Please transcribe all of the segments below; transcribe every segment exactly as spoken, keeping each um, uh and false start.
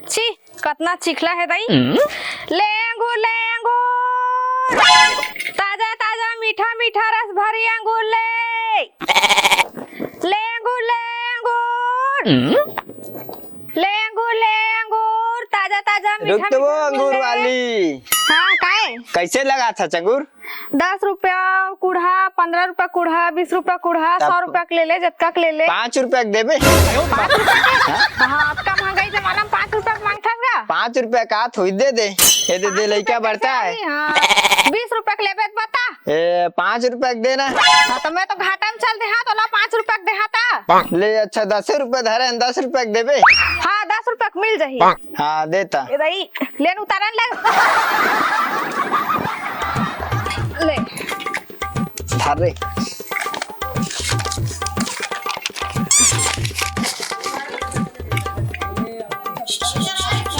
छी, कतना चिखला हे दाई। ले अंगूर, ले अंगूर, ताजा ताजा मीठा मीठा रस भरी अंगूर ले। ले अंगूर, ले अंगूर, ले अंगूर, ले अंगूर, ताजा ताजा मीठा रुक तो वो मीठा अंगूर अंगूर ले। वाली। हाँ, काहे? कैसे लगाथस अंगूर? दस रुपया कुढ़ा, पंद्रह रुपया कुढ़ा, बीस रुपया कुढ़ा, तब सौ रुपया के ले ले, जतका के ले ले। पाँच रुपया के देबे। पाँच रुपया के? हाँ, अतका महंगाई जमाना में पाँच रुपया के मांगथस गा? पाँच रुपया का थोड़ी दे दे। ये दे दे, पाँच लइका रुपया के बढ़ता है। चाही, हाँ। बीस रुपया के लेबे त बता। ए, पाँच रुपया के देना। हाँ, तो मैं तो घाटा में चल दे, हाँ, तो ला पाँच रुपया के दे, हाँ, ता। ले, अच्छा, दस रुपया धरे हैं, दस रुपया के देबे। हाँ, दस रुपया के मिल जाही। हाँ, देता। ए दाई, ले न उतारन ले। ले। धर रे।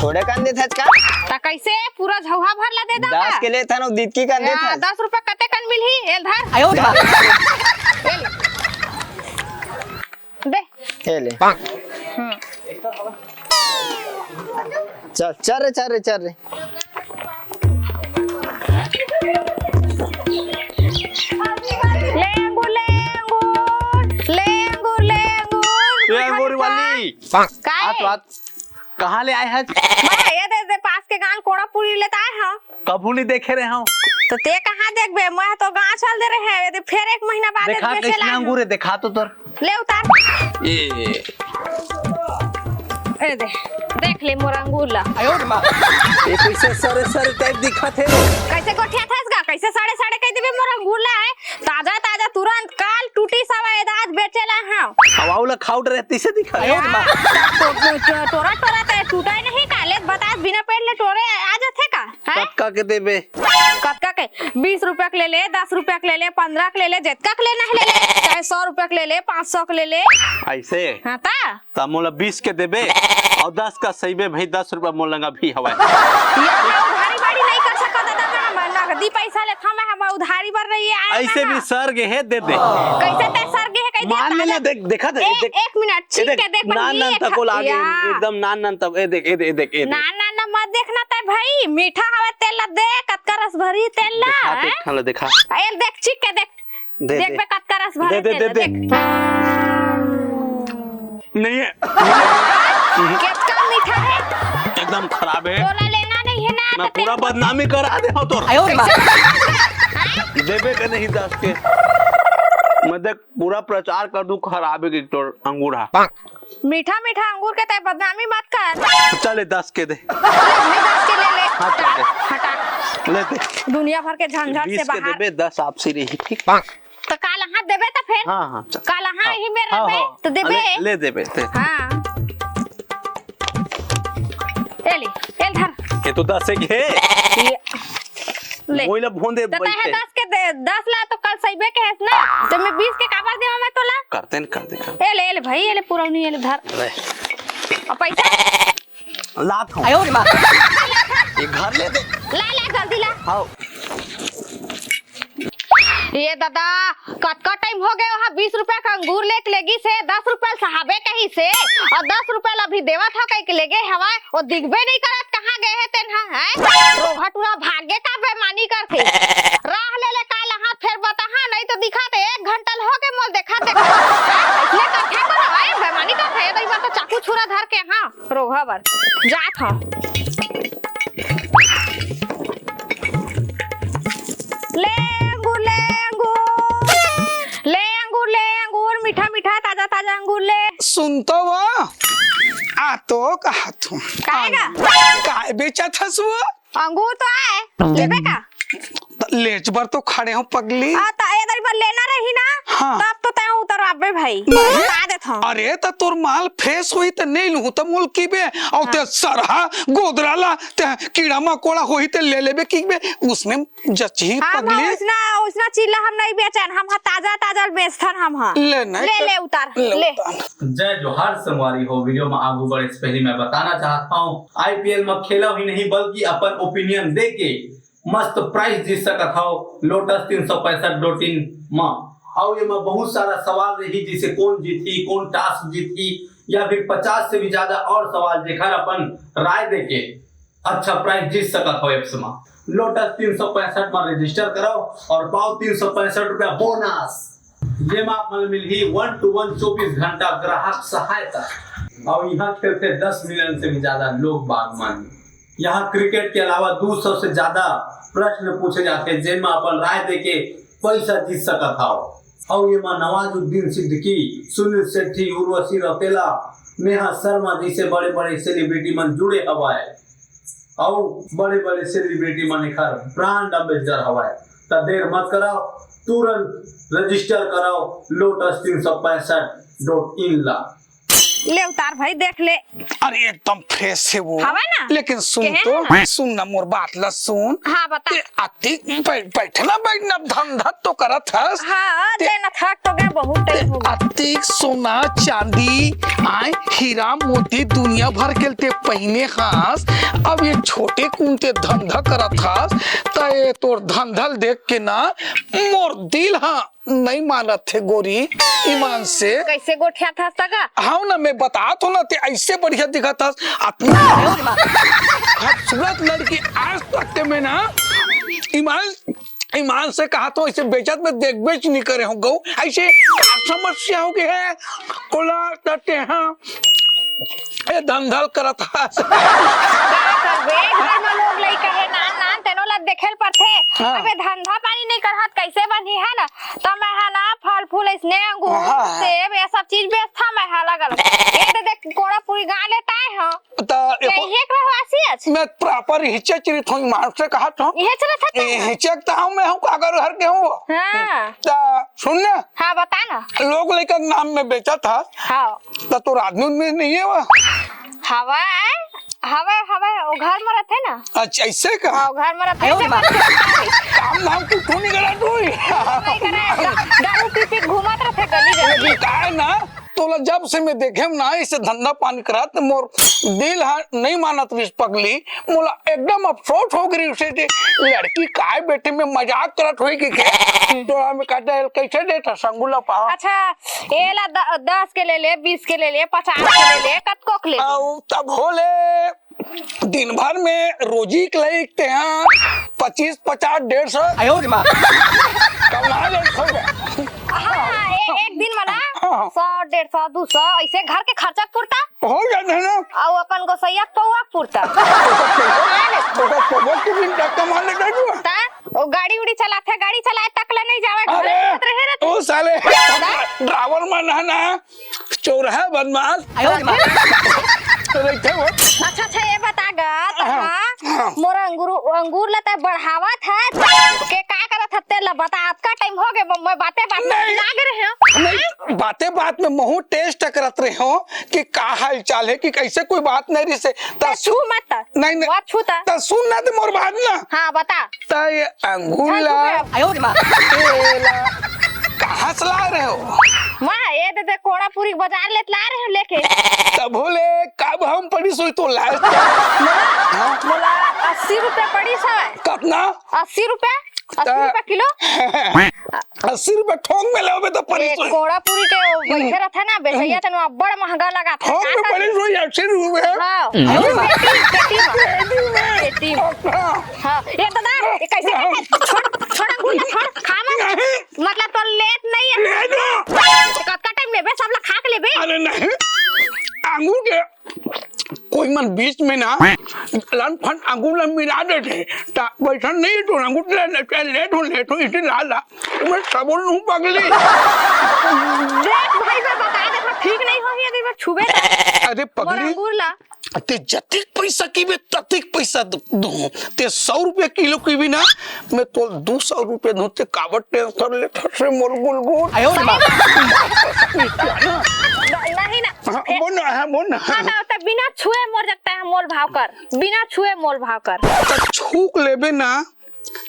थोड़े कन देथस का? त कैसे पूरा झौहा भर ला दे दो दस का? के लेथन, दितकी कन हाँ, देथस। दस रुपया कते कन मिलही? एल धर। आयो धर। एल। दे। ए ले। हम्म। चल, चल रे, चल रे, चल रे। ले अंगूर, ले अंगूर, ले अंगूर, ले अंगूर, ले अंगूर। ए अंगूर वाली। काय? आ तो आ, कहाँ ले आए हस? मैं ये दे, दे पास के गांव कोड़ा पूरी लेता आए हंव। कभू नहीं देखे रहे हंव। तो ते कहाँ देखबे? मैं तो गांव चल दे रहे हैं, यदि फिर एक महीना बाद देखा बेचे कैसने ला अंगूर हे, देखा तो तोर। ले उतार। ए। ए दे, देख ले मोर अंगूर ला। आयो रे माँ। ये कैसे सड़े सड़े टाइप दिखत हे? कैसे गोठियाथस गा? कैसे सड़े सड़े कह देबे मोर अंगूर ला है? ताजा ताजा तुरंत काल टूटी सवा ए दाज बेचे ला हंव। हवाऊ ला खाउट रहती से दिखा। आयो रे माँ। तो, तो, तो, टोरा टोरा ते टूटा ही नहीं का? ले बता, बिना पेड़ ले टोरे आ जाथे का? हैं? कतका के देबे? कतका के? बीस रुपया के ले ले, दस रुपया के ले ले, पंद्रह के ले ले, जतका के लेना है ले ले, चाहे सौ रुपया के ले ले, पाँच सौ के ले ले। ऐसे? हाँ ता? त मोला बीस के देबे अउ दस का सहीबे भाई, दस रुपया मोर लंगा भी हवय। ये मैं उधारी बाड़ी नहीं कर सकत दादा, मैं, मैं नगदी पैसा लेथंव, मैं, हम उधारी बर नहीं आए ऐसे हैं। भी सर गे हे, दे दे। कैसे ते सर गे हे, कह दिया मान लेना, ताजा। देख, देखा दे, ए, देख। एक मिनट, ए, छीन देख, के देख, पर नान ये नान तक को लागे, या। एकदम नान नान तक, ए देख, ए देख, ए देख, ए देख। नान नान ना मत देखना तय भाई, मीठा हवा तेल ला दे, कतका रस भरी तेल ला, देखा, हैं? देख, ठाला देखा। ए देख, छीन के देख। दे, देख दे। बे, कतका रस भरे दे, दे, तेल दे, ला, दे। देख। नहीं है। कतका मीठा है। एकदम खराब है। तोला लेना नहीं है ना, मैं तो पूरा तेल बदनामी करा दे हंव तोर। आयो रे माँ। देबे के नहीं दस के। मैं देख पूरा प्रचार कर दूं, खराब है कि तोर अंगूर हा। मीठा मीठा अंगूर के तय बदनामी मत कर। चले दस के दे। ले भाई, दस के ले ले। हाँ, चल दे। हटा। ले दे। दुनिया भर के झंझट से बीस के बाहर। देबे, दस आपसी रही, ठीक? तो काल हाथ देबे तो फिर? हाँ, हाँ, चल। काल हाँ, हाँ, ही मेरा हाँ, बे, हाँ। तो देबे। ले, ले देबे, दे। हाँ। ए ले, ए धर। ये तो दस एक है। ये। ले। मोइला भोंदे तो तय है बैठे। दस के दे, दस ला तो कल सहीबे के है ना? तो मैं बीस के काबर देवा मैं तोला? करते न, कर दे, कर। ए ले, ए ले भाई, ए ले पुरौनी, ए ले धर। ले। और पैसा? लात हूँ। आयो रे माँ। ये घर ले दे। ला, ला, जल्दी ला। हाँ। ये दादा, कतका टाइम हो गए, वहाँ बीस रुपया का अंगूर लेके लेगी से, दस रुपया सहाबे कही से, और दस रुपया ला अभी देवत हो कह के लेगे हवा, वो दिखबे नहीं करत, कहाँ गए है तेन हा, हैं? रोघा टूरा भागे का बेमानी करथे। राह ले ले काल हाथ फेर बता, हाँ, नहीं तो दिखा दे, एक घंटा ल हो के मोल देखा, देखा। हैं? इसने करथे को ना, हैं? बेमानी करथे, ये तो, ये तो चाकू छुरा धर के, हाँ। रोहा बर जात हंव। ले अंगूर, ले अंगूर, ले अंगूर, ले अंगूर, मीठा मीठा, ताजा ताजा अंगूर ले। सुन तो वो, आ तो कहत हूँ। काहे गा? काय बेचत हस वो? अंगूर तो आए, लेबे का? त लेच बर तो खड़े हंव पगली। आ, त ए दरी बर लेना रही ना, हाँ। तब तो तैं उतरवाबे भाई। नहीं। बता देत हंव। अरे, त तोर माल फ्रेश होही त नइ लूहूं त मोल किबे, अउ ते हाँ। सरहा गोदरा ला, ते कीड़ा मकोड़ा होही त ले लेबे किबे, उसने जचही हाँ, पगली। हाँ, उसना, उसना चीज ला हम नहीं बेचन, हम हा ताजा, ताजा बेचथन हम हा। ले नहीं ले, त ले उतार, ले ले। उतार। जय जोहार संगवारी हो, वीडियो में आगू बढ़े से पहले मैं बताना चाहता हूँ, आईपीएल में खेला ही नहीं बल्कि अपन ओपिनियन दे के मस्त प्राइज जीत सकत हव लोटस तीन सौ पैंसठ डॉट इन म। अउ एमा बहुत सारा सवाल रही, जैसे कौन जीतही, कौन टॉस जीतही, या फिर पचास से भी ज्यादा और सवाल, जेखर अपन राय देके अच्छा प्राइस जीत सकत हो एप्स मा। लोटस तीन सौ पैंसठ मा रजिस्टर करो और पाओ तीन सौ पैंसठ रुपया बोनस। जेमा आप मन मिलही वन टू वन चौबीस घंटा ग्राहक सहायता। और यहाँ खेलते दस मिलियन से भी ज्यादा लोग बाग मन। यहाँ क्रिकेट के अलावा दो सौ से ज्यादा प्रश्न पूछे जाते, जेमा अपन राय देके पैसा जीत सकत हव। और ये मा नवाजुद्दीन सिद्दीकी, सुनील शेट्टी, उर्वशी रौतेला, नेहा शर्मा जैसे बड़े-बड़े सेलिब्रिटी मन जुड़े हवय। अउ बड़े-बड़े सेलिब्रिटी मन एखर ब्रांड एम्बेसडर हवय। त देर मत करव, तुरंत रजिस्टर करव लोटस तीन सौ पैंसठ डॉट इन ला। ले उतार भाई, देख ले। अरे एकदम फ्रेश है वो। हवा ना? लेकिन सुन केहे तो, ना? सुन ना मोर बात ला सुन। हाँ, बता। ते अति बै-, बैठना बैठना धंधा तो करत हस। हाँ, ते देना थक तो गया, बहुत टाइम हो गया। अतिक सोना चांदी आय हीरा मोती दुनिया भर के ते पहिने हस। अब ये छोटे कुन ते धंधा करत हस, त ये तोर धंधल देख के ना मोर दिल हा नहीं मानत हे गोरी, ईमान से। कैसे गोठियात हस तगा? हाँ ना, मैं बतात हूँ ना, ते ऐसे बढ़िया दिखत हस, अतना खूबसूरत लड़की आज तक ते मैं ना ईमान, ईमान से कहा तो ऐसे बेचत में देख बेच नहीं करे हूँ गौ, ऐसे का समस्या हो गई है? कोला करते हैं, ए धंधल करत हस। का करबे, घर में लोग लइका है, नान नान, तेनो ला देखे ल पड़थे। हाँ। अबे धंधा पानी नहीं करत, कैसे बनही, है ना? त मैं हा ना फल फूल इसने अंगूर, हाँ। सेब, ये सब चीज बेचथा मैं हा अलग अलग। ये तो देख कोड़ा पूरी गा लेता है, हाँ। त एको यही एक रहवासी अछि। मैं प्रॉपर हिचे चरित हूँ, ईमान से कहा था। ये चला था ए, हिचक त हूँ, मैं हूँ कागर घर के हूँ। हाँ। त सुन ना। हाँ, बता ना। लोग लइका के नाम में बेचत हस। हाँ। त तोर आदमी उदमी नहीं है वो? हवा है, हवा, हवा, वो घर में रहते ना। अच्छा, ऐसे का? हाँ, घर में रहते आयो हैं, रे माँ। काम धाम कुछ नहीं करा तू। नहीं करे, दा-, दारू पी पी घूमत रहते गली गली। लेकिन का है ना, तोला जब से मैं देखे ना, इसे धंधा पानी करत, मोर दिल हा नहीं मानत रिस पगली, मोला एकदम अफसोस हो गई उसे जे लड़की काय बेटे में मजाक करत होई कि के? तोला मैं कहता है, कैसे देता संगुला पावा? अच्छा, एला द-, दस के ले ले, बीस के ले ले, पचास के ले ले, कतको के ले ले। अउ तब होले दिन भर में रोजी के लिए इकते हैं पच्चीस, पचास, डेढ़ सौ। आयो रे माँ। कमा ले सौ। हाँ, हाँ, ए-, एक दिन में ना हाँ। सौ, डेढ़ सौ, दो सौ, ऐसे घर के खर्चा पुरता। हो जात है ना। अउ अपन गोसैया के पौआ के पुरता। ओकर पौआ के दिन तक कमा ले जाए ना। ता, वो गाड़ी उड़ी चलाते, गाड़ी चलाए तक ले नहीं जावे, घर अरे, में रहते रहते। ओ साले, ता? ड्राइवर मन है ना, चोर है बदमाश। आयो रे माँ। तो रहिथे वो। अच्छा, अच्छा, ये बता गा, त हाँ, हाँ, हाँ। मोर अंगूर, अंगूर ला तैं बढ़ावत है, के का करत है, तेला बता, अतका टाइम हो गए, मैं बाते बात में नहीं। लाग रहे हो। नहीं, बाते बात में महू टेस्ट करत रहे हो कि का हाल चाल है, कि कैसे कोई बात नहीं रही से। त तैं छू मत। नहीं, नहीं। मत छू त। त सुन ना, त मोर बात ना। हाँ, बता। त ये अंगूर ला, आयो रे माँ। ये ला, कहाँ से ला रहे हो? माँ, ये दे दे, कोड़ापुरी बाजार ले ला रहे हो लेके। तब बोले, कब हम पड़ी सोई तो लाए? मोला, हाँ? मोला अस्सी रुपया पड़ी सोई। कितना? अस्सी रुपया? अस्सी त- रुपया किलो? अस्सी रुपया थोक में लेबे तो पड़ी ए, सोई। कोड़ापुरी के वो बैठे रहता ना, बेचैया तन बड़ महंगा लगा था। थोक में पड़ी सोई अस्सी रुपया। हाँ। हम्म। पेटी, पेटी में। पेटी में। पेटी में। हाँ। हाँ, ये दादा, ये कैसे, कैसे? छोड़, छोड़ अंगूर ला, छोड़, खा मत। नहीं। मतलब, तो लेत नहीं है। ले लो। कतका टाइम लेबे, सब ला खा के लेबे। अरे नहीं, अंगूर के कोई मन बीच में ना लन फन अंगूर ला मिला देथे, ता वैसा नहीं तो अंगूर ले, ले, ले, ले, ले, तो इसे ला ला, मैं सबुर नू पगली। देख भाई, मैं बता देता, ठीक नहीं होही, अगर मैं छुबे ना। अरे मोर पगली। अंगूर ला। ते जतिक पैसा कीबे, ततिक पैसा दू, दूँ। ते सौ रुपया किलो कीबे ना, मैं तोल दो सौ रुपया दूँ। ते काबर टेंशन लेथस रे मोर गुलगुल? आयो रे माँ। नहीं ना। हाँ, बोल ना, हाँ, बोल ना। हाँ, तो, तो बिना छुए मोर जगह तैं मोल भाव कर, बिना छुए मोल भाव कर। त छूक लेबे ना,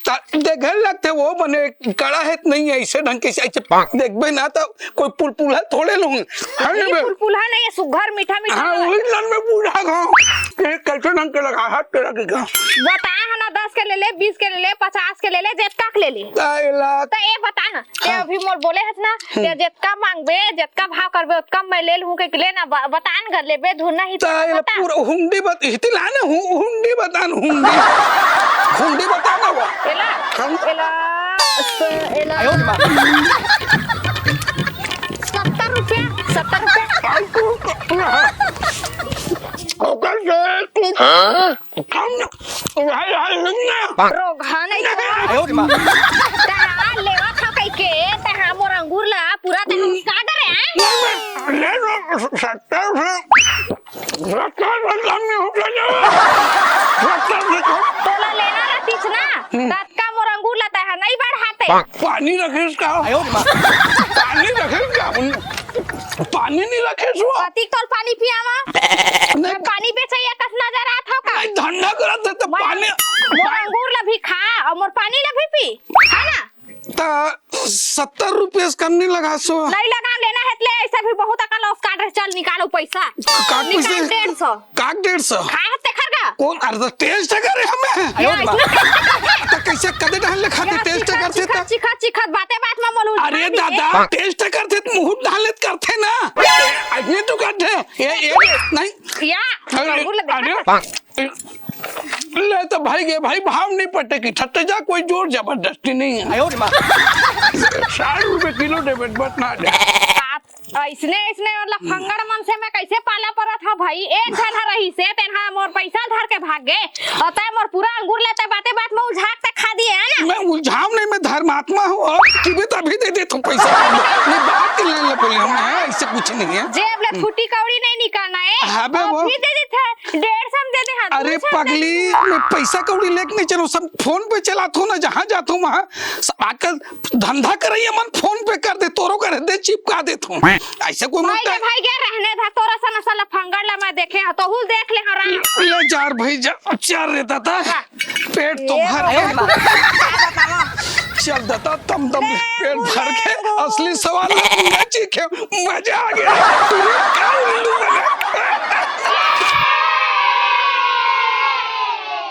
त देखे लगथे वो बने कड़ा है त नहीं है, ऐसे ढंग के ऐसे देखबे ना त कोई पुलपुला थोड़े लूँ। हाँ, ये बे। पुलपुला नहीं है, सुघर मीठा मीठा हाँ, है। वही लन में बूझा गाँव। ये कैसे ढंग के लगा हाथ तेरा के गाँव। बताए है ना, दस के ले ले, बीस के ले ले, पचास के ले ले, जेतका के ले ले। ताई ला। त ए बता ना, ते हाँ। अभी मोर बोले हस ना, हम्म। ते जेतका मांगबे, जेतका भाव करबे, ओतका मैं ले लूं के ले ना, ब-, बता न कर लेबे, धुन नहीं त ताई ला बता। पूरा हुंडी बत-, हिती ला ना, हु-, हुंडी बता ना, हुंडी। हुंडी बता ना वो। एला, हम एला, स-, एला। आयो रे माँ। सत्तर रुपया, सत्तर रुपया। आई तू, ओकर से तू हाँ? कम, हाय, हाय, नहीं ना। रोगहा नहीं तो। आयो रे माँ। तहां लेवा था कह के, तहां मोर अंगूर ला पूरा तहां उसका डरे, हैं? नहीं, नहीं, ले लो, सत्तर से, सत्तर से कम नहीं हो जाएगा। सत्तर से कम। तोला लेना रहतीस ना, हम्म। ततका मोर अंगूर ला तहां नहीं बढ़ाते। पानी रखिस का? आयो रे माँ। पानी रखिस का? पानी नहीं रखे सो। कतिक तोल पानी पियावा? नहीं। मैं पानी बेचैया कस नजर आत हो का? नहीं, धंधा करत हे त मैं पानी। मोर अंगूर ला भी खा और मोर पानी ला भी पी, है ना? त सत्तर रुपये से कम नहीं लगा सो। नहीं लगा, लेना है त ले, ऐसे भी बहुत अकल औस काट रहे, चल निकालो पैसा। काट निकाल पैसे? डेढ़ सौ। काट डेढ़ सौ। खाए हत्ते खर का? कौन? अरे तो टेस्ट करे हमें। या, इसमें टेस्ट करे। तो कैसे कदे ढाल ले खाते या, टेस्ट चिखत, करते चिखत, तो? चिखत, चिखत, बाते बात में बोलू, अरे उठा दिए। दादा, टेस्ट करते तो मुंह ढाल ले करते ना। अजने तो करते। ये, ये, नहीं। या, अरे, बोल दे। अरे, ले तो भाई गे भाई, भाव नहीं पटे कि ठट्टे जा, कोई जोर जबरदस्ती नहीं है। आयो रे माँ। साठ रुपए किलो देबे, बस ना दे। बाप, ऐसने, ऐसने मतलब फंगड़ मन से मैं कैसे पाला परत हव भाई? एक झन ह रही से, तेन ह मोर पैसा धर के भाग गे, और तय मोर पूरा अंगूर लेते बाते बात में उलझा के खा दिए, है ना? मैं उलझाव नहीं, मैं धर्मात्मा हूँ, और किबे तभी दे दे तू पैसा। नहीं, बात के लेने बोले हम, हाँ, ऐसे कुछ नहीं है। जेब ले फूटी कौड़ी नहीं निकलना है, हाँ बे, और वो फिर दे देते हैं, डेढ़ सौ में दे दे, हाँ, अरे दो सौ में दे पगली, दे। मैं पैसा कौड़ी लेके नहीं चलूँ, सब फोन पे चलात हूँ ना, जहाँ जात हूँ वहाँ। सब आजकल धंधा करइया मन फोन पे कर दे, तोरो कर दे, चिपका देत हूँ। ऐसे कोई भाई मोटा गे, भाई गे, रहने धा, तोरा सन असल फंगड़ ला मैं देखे हाँ, तोहू देख ले हाँ राम। ले चार भाई जा, चार रे दादा, पेट तो ए भर भाई, गया। का बतावा? चल दादा, तम तम ले, पेट भर के, ले, असली सवाल में चीखे, मजा आ गया।